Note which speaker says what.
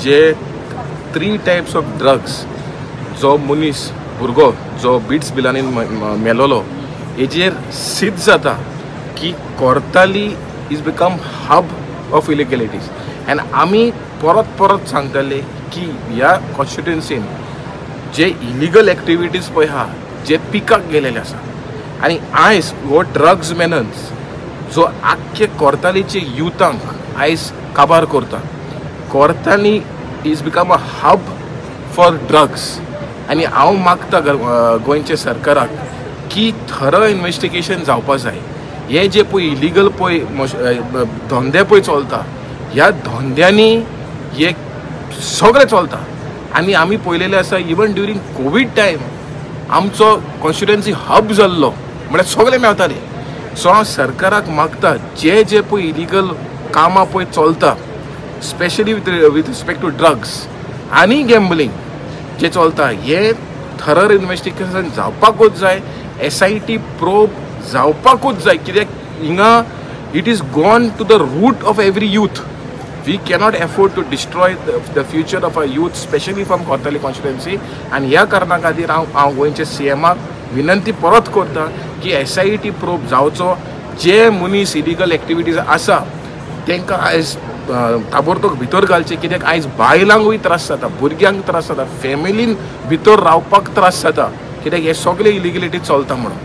Speaker 1: J 3 types of drugs जो मनीस भुरगो जो बिट्स बिलानी मेलोलो हेजेर सिद्ध जाता की Cortalim is become hub of illegalities. And आमी परत परत सांगताले की ह्या कॉन्स्टिट्युएन्सीन जे इलिगल एक्टिविटीज पळय आहा जे पिकाक गेलेले आसा आनी आयज हो ड्रग्स मेनन्स जो आख्खे कोर्तालीचे युथांक आयज काबार करता. Cortalim is become a hub for drugs. आनी हांव मागता गोंयच्या सरकाराक की थरो इन्वेस्टिगेशन जावपा जाय. हे जे पळय इलिगल पळय धंदे पळय चलता ह्या धंद्यांनी हे सगळें चलता. आनी आमी पळयलेलें आसा इवन ड्युरींग कोवीड टायम आमचो कॉन्स्टिट्युएन्सी हब जाल्लो म्हळ्यार सगळें मेवताले. सो हांव सरकाराक मागता जे जे पळय इलिगल कामां पळय चलता specially with respect to drugs आनी गॅम्बलिंग जे चलता हे थरर इन्वेस्टिगेशन जावपाकूच जाय. SIT probe जावपाकूच जाय कित्याक हिंगा it is gone to the root of every youth. We cannot afford to destroy the future of our youth, specially from Cortalim constituency. आनी ह्या कारणा खातीर हांव गोंयच्या सीएमाक विनंती परत करता की SIT probe जावचो. जे मनीस इलिगल एक्टिविटीज आसा तांकां आयज ताबडतोब भितर घालचे कित्याक आयज बायलांकूय त्रास जाता, भुरग्यांक त्रास जाता, फॅमिलीन भितर रावपाक त्रास जाता कित्याक हे सगळे इलिगलिटी चलता म्हणून.